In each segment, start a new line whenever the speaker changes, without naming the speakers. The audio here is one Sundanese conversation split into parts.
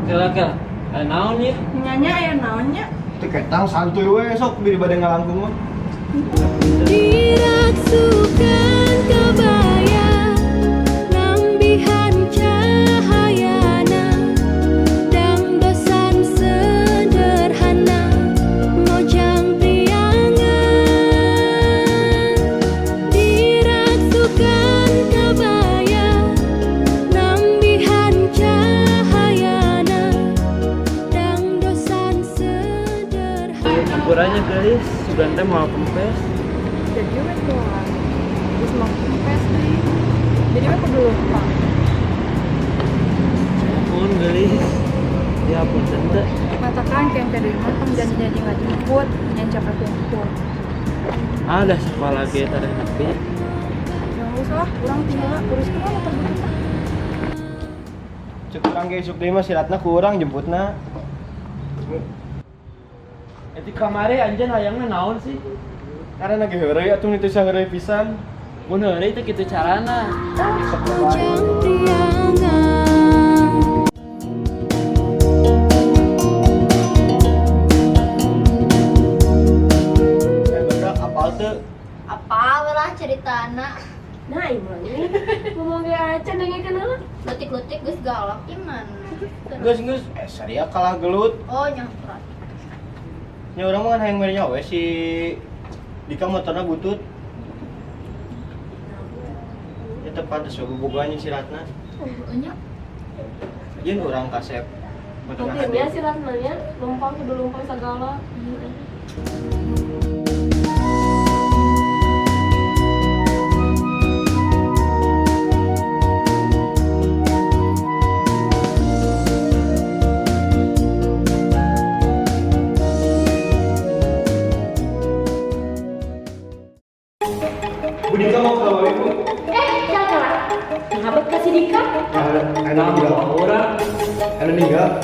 Kela kela. Aya naon ya?
Nya aya naon nya?
Teu ketang santuy we sok biri bade ngalangkung mah.
Diraksukan kebaya nambihan cahayana dangdosan sederhana mojang priangan diraksukan kebaya nambihan cahayana dangdosan sederhana.
Hampuranya guys, sugan teh mau kempes.
Jadi we tuh. Geus mau kempes deui. Jadi we kudu lupa.
Ampun geulis. Ya punten teh.
Matakan kempe deui mah tong janji-janji ngajemput, nyan capek kumpul.
Ah, dah sekolah ge teh nepi.
Ya geus lah, urang tinggal uruskeun lah motor bututna.
Cek urang ge isuk deui mah si Ratna ku urang jemputna.
Eti kamari anjeun hayangna naon sih?
Karena ge heureuy atuh teu bisa heureuy pisan.
Mun heureuy teh kitu carana.
Sok kumaha.
Mojang priangan.
Eh badak apal teu?
Apa lah ceritana?
Nah, ieu ini ngomong ge acan dengekeun heula.
Letik-letik geus galak iman.
Geus geus, eh saria kalah gelut.
Oh, nyangkrat.
Nya urang mah hayang mere nyawa we si Dika motorna butut. Ya teu pantes we bobogohan jeung si Ratna.
Oh, nya.
Jeung urang kasep. Motorna
Mungkin ya
hade.
si Ratna nya lumpang kudu lumpang sagala.
Bu Dika mau ke we, Bu?
Eh, jangan. Ngabet ka si Dika?
Anu ninggal.
Urang
Anu ninggal.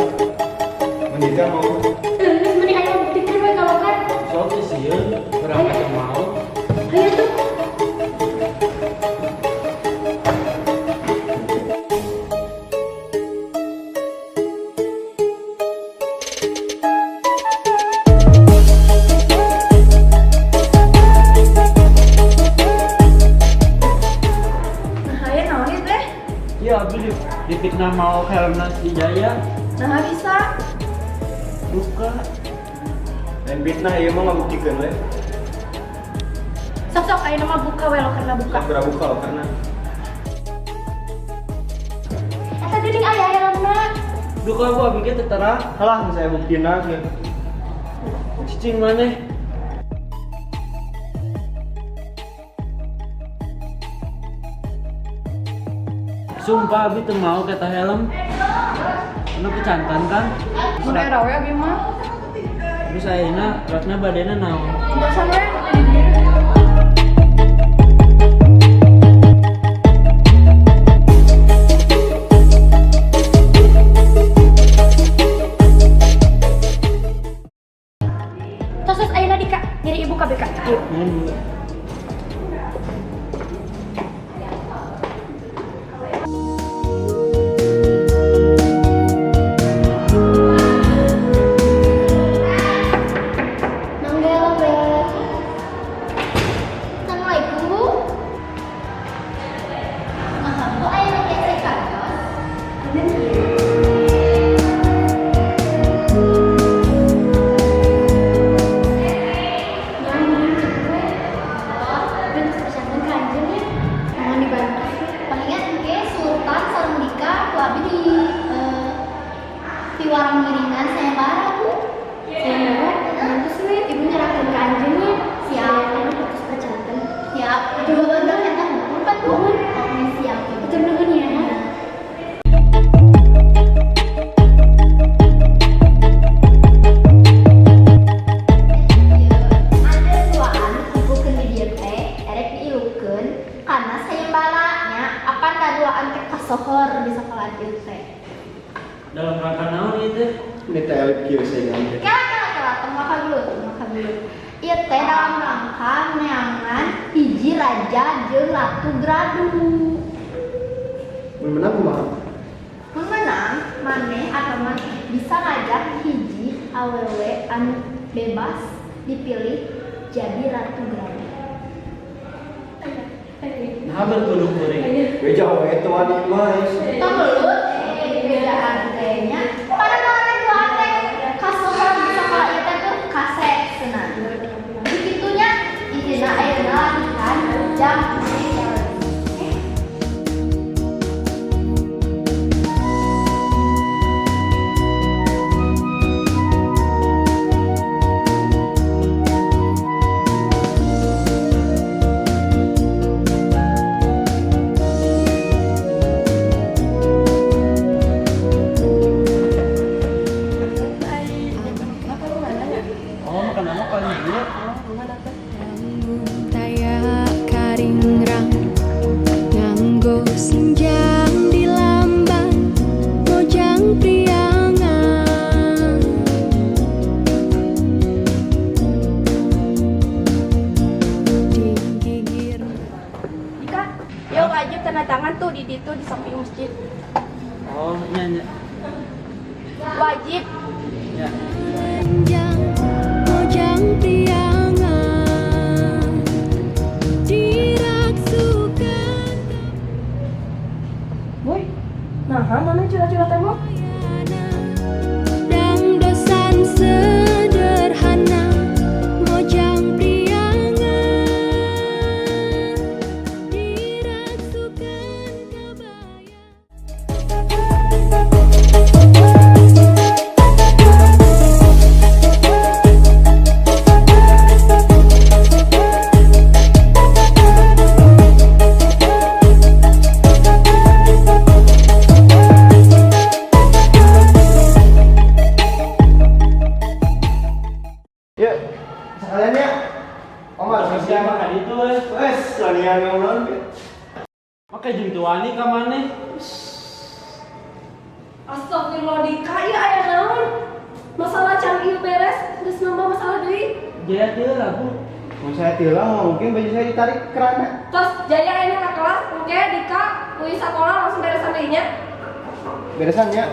Mun Dika mau.
Geus mending aya buktikeun we kalau kan.
sok sieun, urang teh mau.
Hayu tuh.
Nah, aya naon ieu teh?
Ya abdi dipitnah mau helmna si Jaya.
Nah, bisa.
Duka.
Lain fitnah ieu mah ngabuktikeun we.
Sok-sok ayeuna mah buka we lokerna buka.
Sok buka lokerna.
Eta geuning aya helmna.
Duka bu abdi ge teu terang.
Halah saya buktina ge.
Cicing maneh. Sumpah abi teu mau kata helm. Anu kecantan kan?
Mun era we abi mah.
Terus ayeuna Ratna badena naon?
Entosan we di dieu.
Tos tos ayeuna Dika, nyeri ibu ka BK. Ayo.
Nuhun, Bu.
Mangga we. Assalamualaikum, Bu. Maaf, Bu, aya nu tiasa kantos.
Nyambung cek we.
Oh,
Tapi geus percanten ka anjeun ya.
Mohon dibantu. Palingan engke Sultan sareng Dika ku abi di piwarang ngiringan sayembara, Bu.
Sayembara, mantus we ibu nyerahkeun ka anjeun nya.
Siap.
Anu putus percanten.
Siap. Juga bantu eta hukum pan, Bu. Oke, siap.
Atur nuhun ya.
Ada duaan kumpulkeun di dieu teh erek diilukeun karena sayembara nya apan daduaan teh kasohor di sekolah ieu teh.
Dalam rangka naon ieu teh?
Ini teh elip kieu saingan teh.
Kela kela kela tong maka dulu, tong maka dulu. Ieu teh dalam rangka neangan hiji raja jeung ratu gradu.
Mun menang kumaha?
Mun menang, Maneh atau maneh bisa ngajak hiji awewe anu bebas dipilih jadi ratu gerabah.
Nah, berkudu kuring.
Beja we teu wani mah.
Tong gelut, bejaan teh nya. Pada mana dua teh kasohor di sekolah ieu teh tuh kasep cenah. Begitunya intina ayeuna latihan jam challenge.
Oh, makan apa paling dulu?
Taya karingrang nganggo senjang di lamban mojang priangan di gigir.
Dika, ya wajib tanda tangan tuh di situ di samping masjid.
Oh, nya nya.
Wajib.
Nya.
Lenjang mojang priangan diraksukan.
Boy, nah mana curhat-curhat tembok?
Dangdosan sederhana mojang priangan diraksukan kebaya.
Yuk, sekalian ya. Omar,
Siapa
siapa?
makan itu, eh?
Wes, soalnya ngomong.
Make jeung teu wani ka maneh.
Astagfirullah Dika, iya aya naon? Masalah can ieu beres, geus nambah masalah deui.
Jaya teu lah, Bu.
Mau saya tilang, mau mungkin baju saya ditarik kerana.
Terus Jaya ayeuna ka kelas, engke Dika uih sakola langsung beresan deui nya.
Beresan ya.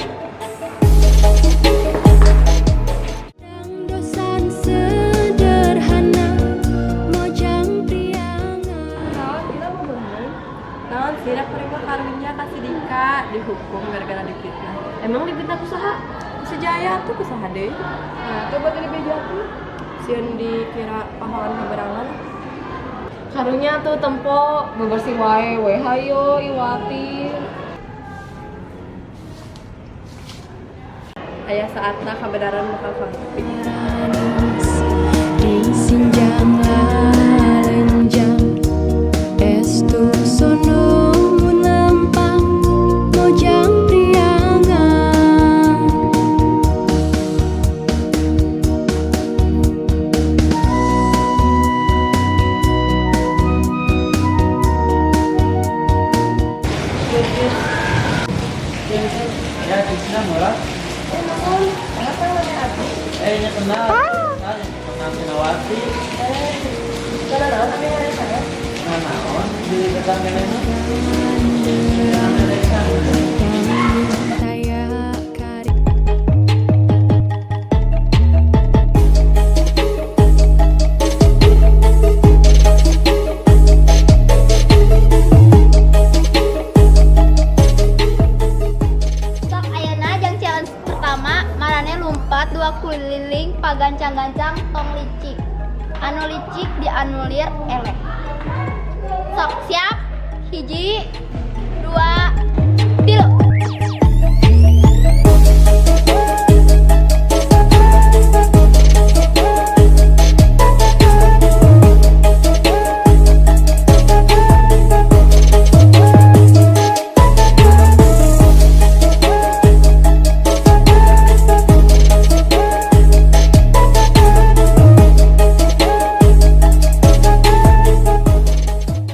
Dangdosan sederhana mojang priangan.
Naon kita mau bener?
Naon sih, dah mereka karunya kasih Dika dihukum gara-gara difitnah.
Emang dipitnah ku saha?
Si Jaya tuh kusaha deui.
Nah, coba tadi beja tuh.
Sieun dikira pahlawan keberangan.
Karunya tuh tempo bebersih wae we hayo Iwati.
Aya saatna kebenaran bakal kabukti.
Di sinjang lalenjang estu sono mun lempang mojang priangan.
Ya, Krisna murah.
Eh, naon? Apa yang namanya Abi?
Eh, nya kenal. Kenal, kenal Sinawati.
Eh, kenal naon abi yang saya?
Kenal naon? Di dekat keneh mah. Kenal beresan.
Taya kari
Sok ayeuna jang challenge pertama marane lumpat dua kuliling pagancang-gancang tong licik. Anu licik dianulir eleh. Sok siap? Hiji, dua, tilu.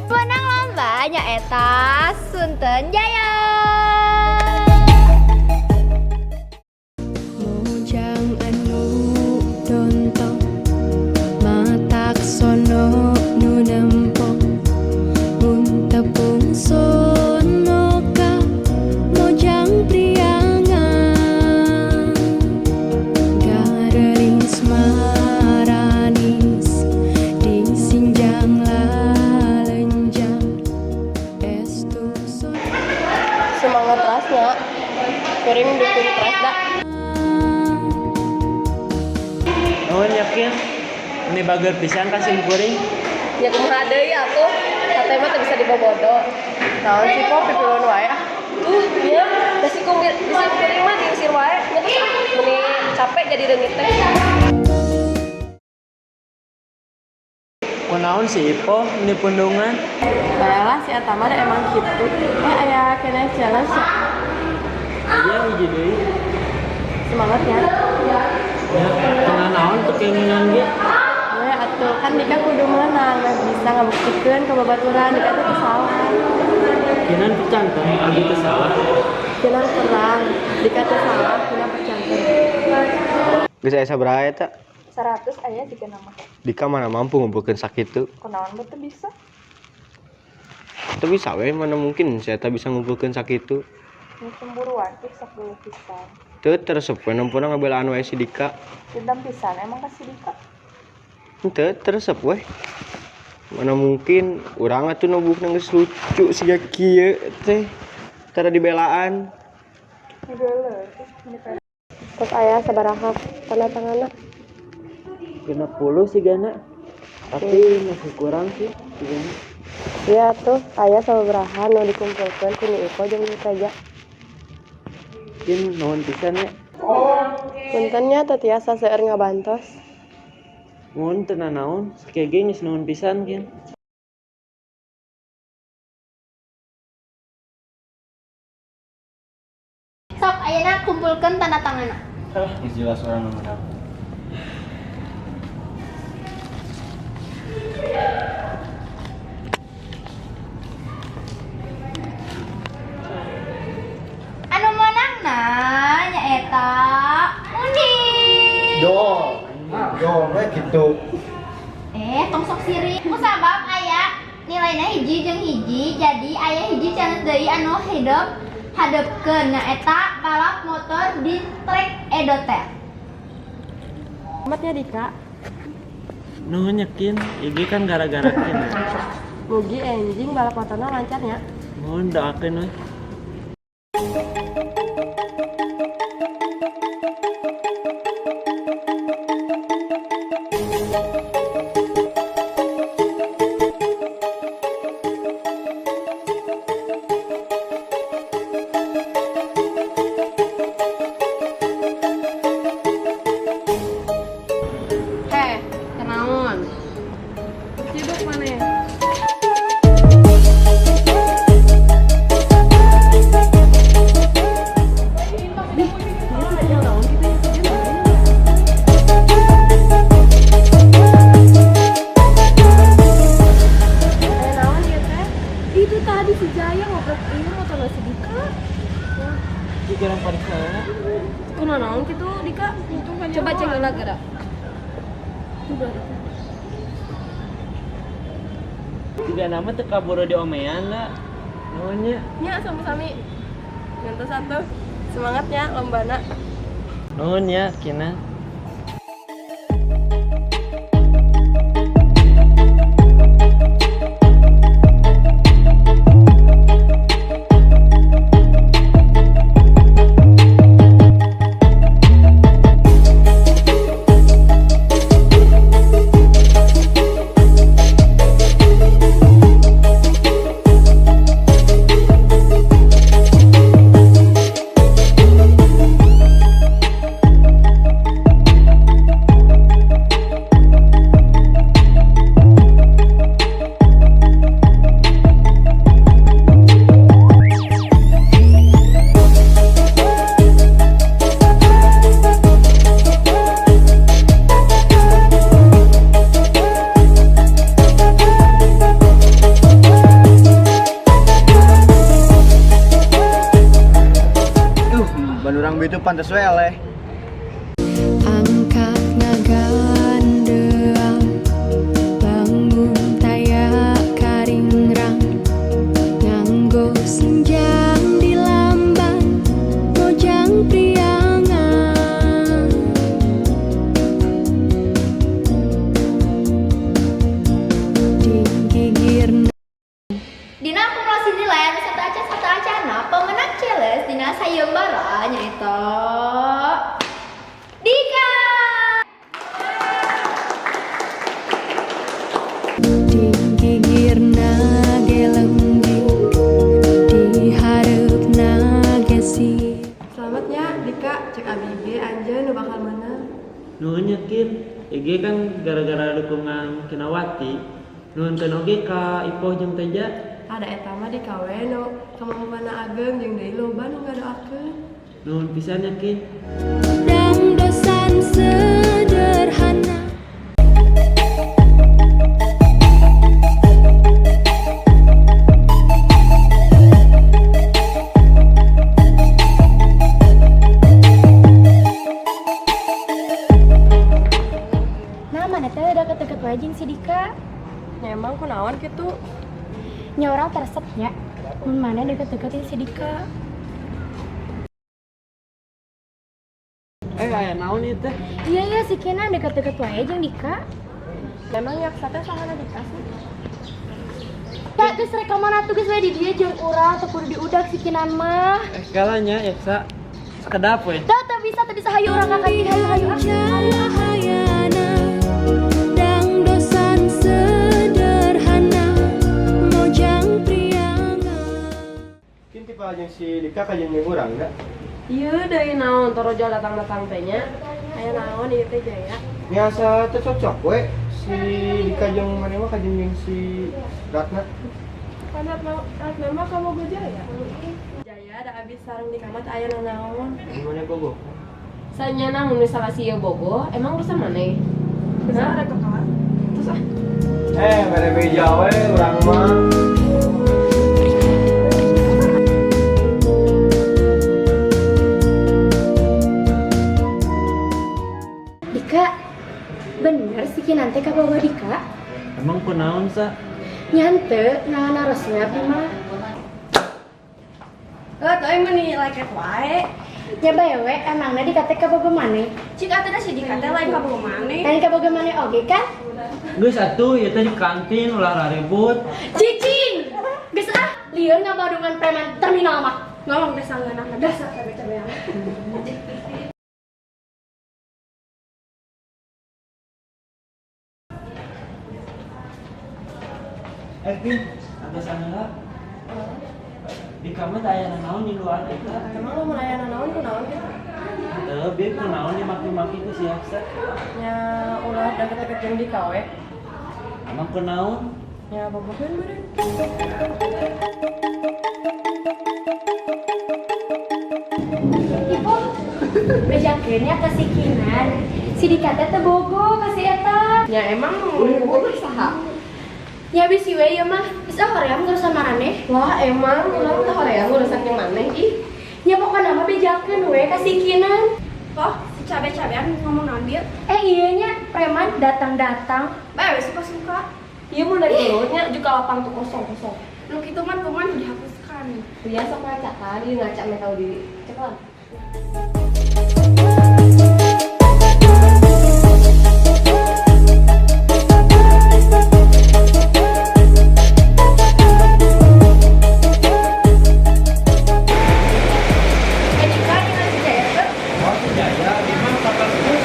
Menang lomba nyaeta Sunten Jaya.
Kin. Ini bager pisan ka sim kuring.
Ya kumaha deui atuh. Hate mah teu bisa dibobodo.
Naon sih kok pipiluan wae ah.
Tuh, nya da si kuring si kuring mah diusir wae. Nya terus ah, meni capek jadi reungit teh.
Kunaon si Ipo ini pundungan?
Baiklah si eta mah da emang kitu. Eh aya kena challenge
Aya hiji deui.
semangat ya.
Ya, teu naon teu kengingan ge.
We atuh kan Dika kudu meunang, nah bisa ngabuktikeun ke babaturan Dika teh teu salah.
Kinan percanten abdi teu salah.
Kinan perang, Dika teu salah, kinan percanten.
Geus aya sabaraha eta?
100 aya jika nama.
Dika mana mampu ngumpulkeun sakitu.
Kunaon teu bisa?
Teu bisa we, mana mungkin si eta bisa ngumpulkeun sakitu.
Nu cemburuan ih sok geuleuh pisan.
Teu teresep we nempona ngabelaan wae si Dika.
Dendam pisan emang ka si Dika.
Henteu teresep we. Mana mungkin urang atuh nu buukna geus lucu siga kieu teh. Tara dibelaan.
Terus aya sabaraha tanda tanganna?
60 sih gana. Tapi masih kurang sih sigana.
Iya tuh, aya sababaraha nu dikumpulkeun ku Nyi Iko jeung Nyi Teja.
Kin nuhun pisan ya.
Punten nya teu tiasa seueur ngabantos.
Nuhun teu nanaon, sakieu ge geus nuhun pisan kin.
Sok ayeuna kumpulkeun tanda tanganna.
Geus jelas urang nu menang.
Anu meunangna nyaeta Undi.
Do. Do we kitu.
Eh, tong sok sirik. Kusabab aya nilainya hiji jeung hiji, jadi aya hiji challenge deui anu hidup hadepkeun nyaeta balap motor di trek Edotel.
Amatnya Dika,
Nuhun nya Kin, ieu ge kan gara-gara Kin.
mugi enjing balap motorna lancar nya.
Nuhun doakeun we.
Heh, kunaon?
Sibuk maneh? Naon ieu teh?
Itu tadi si Jaya ngobrol ieu motor si Dika.
Pikiran pariksa.
Kunaon naon kitu Dika? Coba cek heula geura.
Juga nama teu kaburu diomean da. Nuhun nya.
Nya sami-sami. Ngantos atuh. Semangat nya lombana.
Nuhun ya Kina.
Duh, ban urang itu pantes we eleh.
Angkat ngagandeang bangun taya karingrang nganggo senjang di lamban mojang priangan di gigir
Dina akumulasi nilai anu satu acan satu acana pemenang challenge dina sayembara nyaeta
Cek abi ge anjeun nu bakal meunang.
Nuhun nya Kin, EG kan gara-gara dukungan Kinawati. Nuhunkeun oge ka Ipoh jeung Teja.
Ada eta mah di KW nu kemampuanna ageng jeung deui loba nu ngadoakeun.
Nuhun pisan nya Kin.
Dangdosan sederhana.
Nah, mana teh udah deket-deket wae jeung si Dika.
Nya emang kunaon kitu?
Nya urang teu resep nya. Mun mana deket-deketin si Dika.
Eh, aya naon ieu teh?
Iya ya si Kinan deket-deket wae jeung Dika.
Memang Yaksa teh sahana Dika sih?
Ya geus rek ka mana tuh geus we di dieu jeung urang teu kudu diudag si Kinan mah.
Eh, galanya Yaksa. Sekedap we.
Teu teu bisa teu bisa hayu urang ka kantin hayu hayu ah.
Cahayana dangdosan sederhana mojang priangan.
Kin tipe jeung si Dika kajeun jeung urang da.
Ieu deui naon torojo datang-datang teh nya. Aya naon ieu teh Jaya?
Nya asa teu cocok we si Dika jeung maneh mah kajeun jeung si Ratna.
Kan Ratna mah kamu gue Jaya. Jaya da abis sareng di kamar aya nanaon.
Gimana bogo?
Sanyana mun misalnya si ieu bogoh, emang urusan maneh?
Hah? Rek ke kelas. Terus ah.
Eh, mere beja we urang mah.
Dika, bener si Kinan teh kabogoh Dika?
Emang kunaon sa?
Nya henteu ngarosnya abdi mah.
Eh, teu aing mah leket wae.
Nya bae we emangna Dika teh kabogoh maneh?
Cik atuh da si Dika teh lain kabogoh maneh.
Lain kabogoh maneh oge kan?
Geus atuh ieu teh di kantin ulah ribut.
Cicing! Geus ah, lieur ngabadungan preman terminal mah.
Ngomong teh sanggeunahna dasar cabe-cabean.
Eh, Pin, agak sangeula. Di kamar teh aya naon di luar eta.
Emang lu mun aya nanaon kunaon kitu?
Teu, bi kunaon dimaki-maki ku si Yaksa.
Nya ulah deket-deket jeung Dika we.
Emang kunaon?
Nya bobokeun meureun.
Ibu, bejakeun nya ka si Kinan. Si Dika teh teu bogoh ka si eta.
Nya emang bogoh saha?
Nya bisi we ieu mah. Geus ah hoream ngurusan maraneh.
Wah, emang urang teh hoream urusan jeung maneh ih.
Nya pokona mah bejakeun we ka si Kinan.
Poh, si cabe-cabean ngomong naon bieu?
Eh iya nya, preman datang-datang.
Bae we suka-suka.
Ieu mun dari mulutnya juga lapang tuh kosong-kosong.
Nu kitu mah kumaha dihapuskan.
Biasa ngaca kan, ieu ngaca meh tahu diri. Cek lah.
Eh Dika ningali si Jaya teu?
Oh, si Jaya, di mana kapal terus?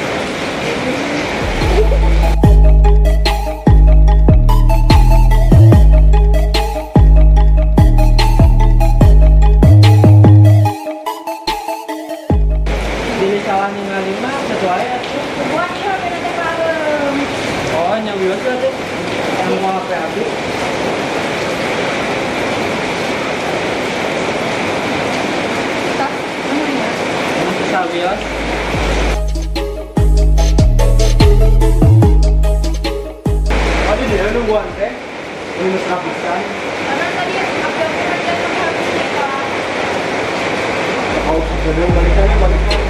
Pilih salah ningali mah sesuai atuh.
Buat ieu HP na teh kalem.
Oh, nya wios atuh. Yang mau HP abi.
Tah, nuhun ya.
Emang susah wios.
Oh, di dia nungguan teh. Ini mesra pisan.
Karena tadi abdi oge kerja sampai habis Dika.
Oh, sudah balik lagi, balik lagi.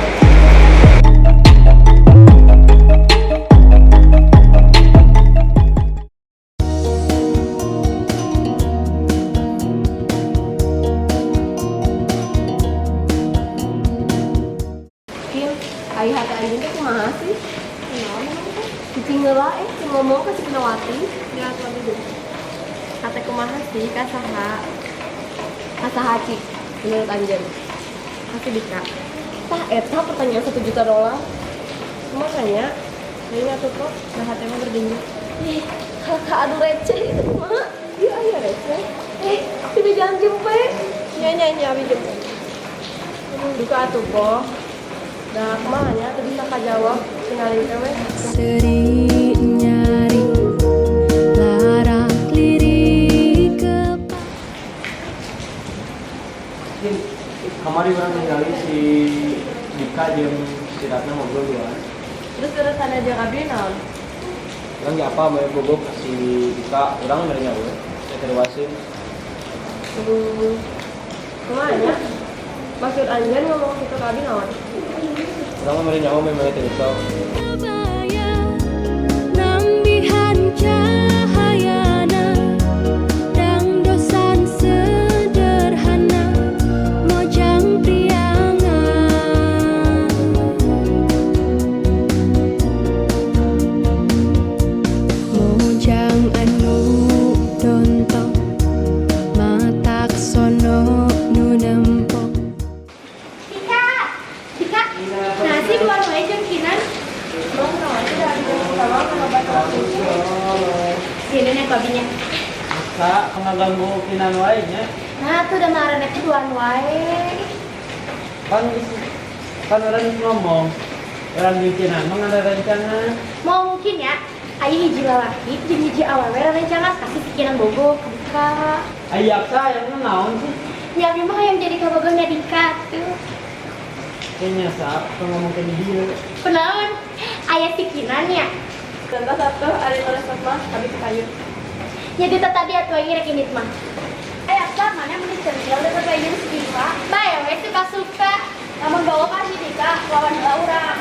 Kim, ai hate anjeun teh kumaha sih? Kunaon emang teh? Cicing heula eh, cing ngomong ka si Kinawati.
Ya, tuh abdi dulu. Hate kumaha sih ka saha?
Ka saha cik menurut anjeun?
Ka si Dika.
Tah eta pertanyaan 1 juta dolar.
Makanya, ini atuh kok, nah hate mah berdenyut.
Ih, kakak anu receh itu kumaha? Iya aya receh. Eh, tidak jangan jempe.
Nya nya nya abdi jempe. Duka atuh poh.
Da kumaha nya teu bisa kajawab tingali teh we.
Seri nyari larak lirik ke
Mungkin kamari urang ningali si Dika jeung si Ratna ngobrol duaan.
Terus urusan aja abdi naon?
Urang ge apa mau bogoh ka si Dika, urang merenya we. Saya terwasin.
Kumaha nya? Maksud anjeun ngomong kitu ka abdi naon?
Urang mah mere nyawa memang teu risau.
Baya nambihan cahayana dangdosan sederhana mojang priangan mojang anu donto matak sono nu nempo.
Dika, Dika, naha sih duaan wae jeung Kinan.
Bang, naon sih da abdi sama kana baca.
Sini nih babinya.
Sa ngaganggu Kinan wae nya.
Nah, tuh udah marah teh duaan wae.
Kan kan urang geus ngomong. Urang jeung Kinan mah ada rencana.
Mungkin ya, aya hiji lalaki jeung hiji awewe rencana kasih si Kinan bogoh ka Dika.
Ai Yaksa yang naon sih?
Ya memang yang jadi kabogohnya Dika tuh.
Kayaknya sa ngomong ke dia.
Kunaon? Aya si Kinan ya.
Contoh satu, ari terus mah abdi ke payun.
Ya kita tadi atuh aing rek indit mah. Aya Aksa mana meni centil deket bae jeung si Dika. Bae we suka-suka. Lamun bawa ka si Dika lawan heula urang.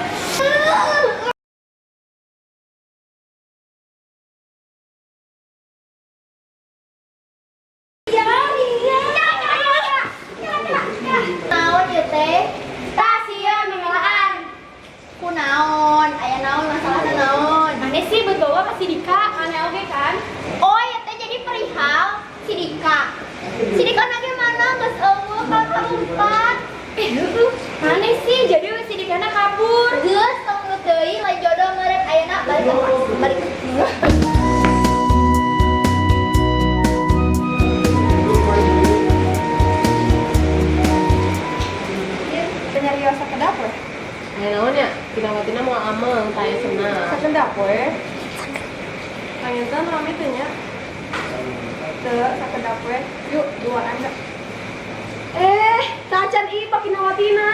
Naon ieu teh? Tah sieun memelaan. Kunaon? Aya naon masalahna naon? Maneh sih beut bawa ka si Dika, maneh oge kan? Oh, ieu teh jadi perihal si Dika. Si Dika na ge mana geus euweuh kalumpat. Eh, heueuh. Maneh sih jadi we si Dikana kabur. Geus tong nurut deui lain jodoh meureun ayeuna balik ke kelas. Balik.
Penyarios sakedap we.
Aya naon nya? Kinawatina moal ameng tah aya senang.
Sakedap we. Panginten rame teh nya. Teu sakedap we. Yuk, duaan dah.
Eh, tacan ieu Kinawatina.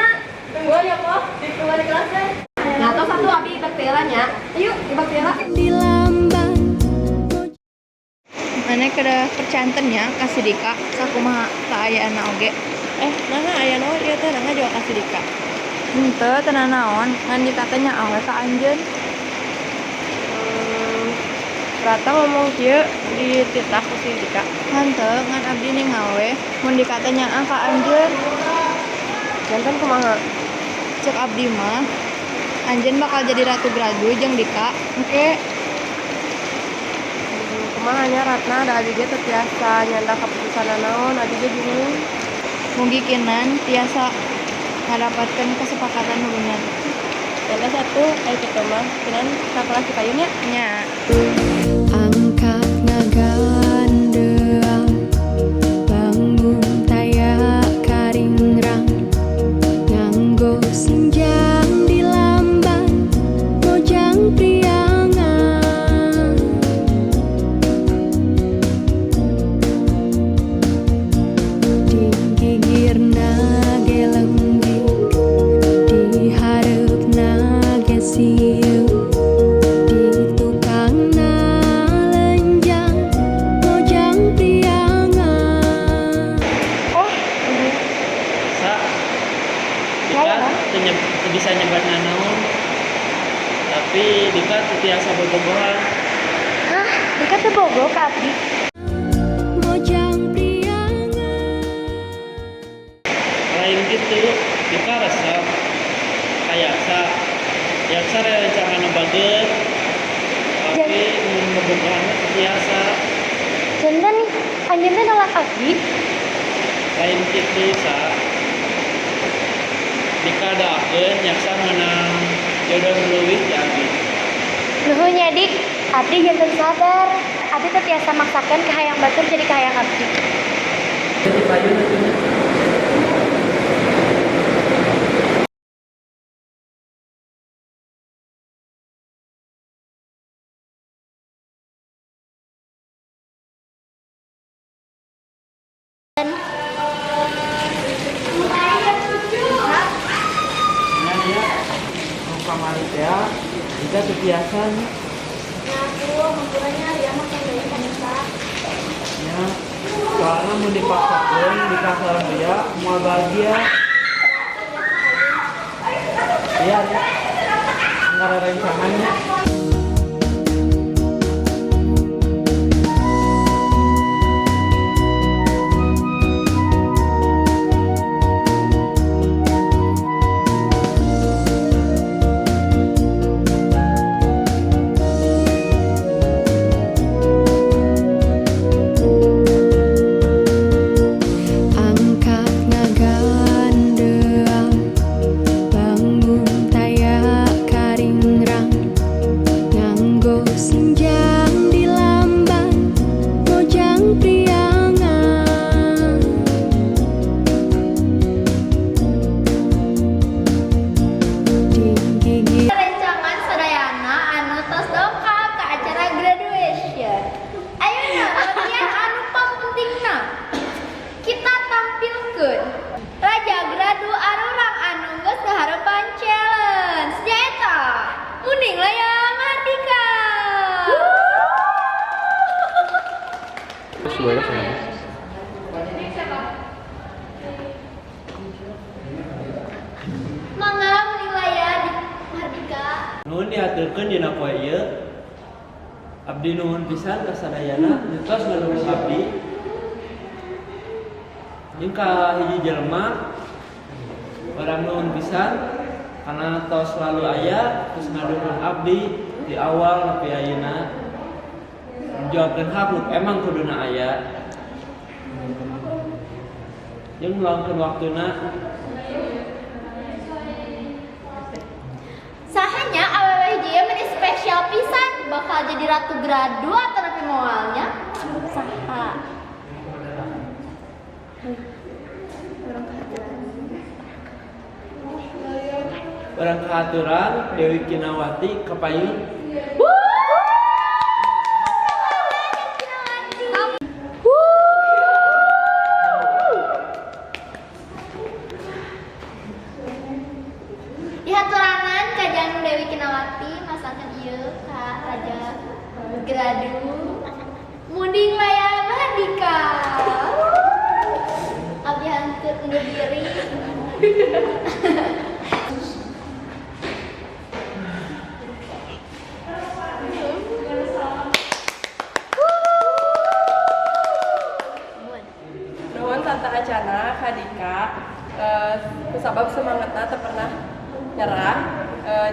Tungguan ya, Po. Di keluar di kelas teh.
Nah, tos satu abdi ibak teh nya.
Yuk, ibak teh.
Di lamban.
Maneh kedah percanten nya ka si Dika sakumaha kaayaan oge.
Eh, naha aya naon ieu teh naha juga ka si Dika?
Henteu teu nanaon ngan Dika teh nyaah we ka anjeun.
Rata ngomong kieu dititah ku si Dika.
Henteu ngan abdi ningal we mun Dika teh nyaah ka anjeun.
Janten kumaha?
Cek abdi mah anjeun bakal jadi ratu gradu jeung Dika engke.
Kumaha nya Ratna da abdi ge teu tiasa nyandak kaputusan naon, abdi ge bingung.
Mugi Kinan tiasa ngadapatkeun kesepakatan nu bener.
Janten satu, aya kitu mah. Kinan ka kelas di payun nya.
Nya.
Angkat ngagandeang bangun taya karingrang nganggo sinjang di lamban mojang priangan di gigirna ge lenggih di hareupna ge sieup di tukangna lenjang mojang priangan.
Sa Dika teu teu bisa nyebat nanaon. Tapi Dika teu tiasa bobogohan.
Hah, Dika teu bogoh ka abdi.
Mojang priangan.
Lain gitu, Dika resep ka Yaksa. Yaksa rerencangan nu bager. Tapi mun bobogohan mah teu tiasa.
Janten anjeun teh nolak abdi.
Lain kitu sa. Dika doakeun Yaksa menang jodoh nu leuwih ti abdi.
Nuhun nya Dik, abdi janten sabar. Abdi teu tiasa maksakeun kahayang batur jadi kahayang abdi.
Jadi payun atuh nya. Kamari teh jika teu biasa nya.
Nya atuh hampura nya Ria mah kan deui ka Nisa.
Nya, soalna mun dipaksakeun nikah sareng Ria moal bahagia. Iya, Ria. Anggar rencangan nya.
Angkat ngagandeang, bangun taya karingrang, nganggo sinjang di lamban mojang priangan. Di gigi
Rencangan sadayana anu tos dongkap ke acara graduation. Ayeuna bagian anu pangpentingna. Kita tampilkeun Raja Gradu arurang anu geus ngaharepan challenge. Nyaeta Munding Laya Mahardika.
Terus banyak sama.
Mangga Munding Laya di Mahardika.
Nuhun dihaturkeun dina poe ieu. Abdi nuhun pisan ka sadayana nu tos ngadukung abdi. Jeung ka hiji jelema urang nuhun pisan karena tos selalu aya terus ngadukung abdi di awal nepi ayeuna. Menjawabkeun hak nu emang kuduna aya. Jeung meluangkeun waktuna.
Saha nya awewe hiji ieu meni spesial pisan, bakal jadi ratu gradu atau nepi moal nya? Saha?
Urang kahaturan Dewi Kinawati kapayun.
Dihaturanan kajang Dewi Kinawati masangkeun ieu ka Raja Gradu Munding Laya Mahardika. Abdi hatur undur diri.
Nuhun sateuacana ka Dika, kusabab semangatna teu pernah nyerah,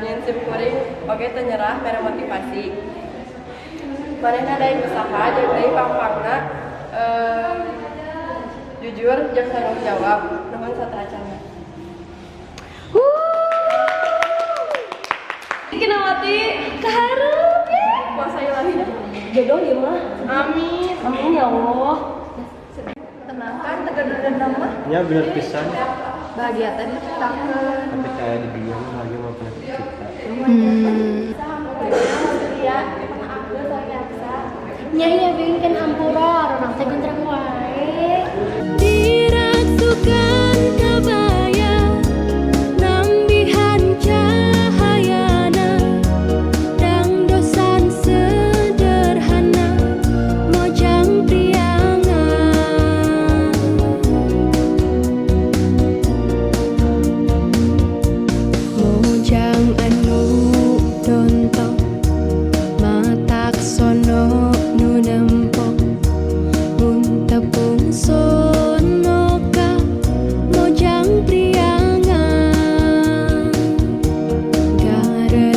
nyieun sim kuring oge teu nyerah mere motivasi. Manehna daek usaha jeung deui pangpangna, jujur jeung tanggung jawab. Nuhun sateuacana.
Kinawati kaharep ya.
Kuasa ilahi.
Jodoh ya mah.
Amin.
Amin ya Allah.
Tenang kan tegar dendam mah.
Ya bener pisan.
Bahagia tadi diciptakeun.
Tapi kayak di dunia mah bahagia mah pernah tercipta.
Nya iya, bikin hampura.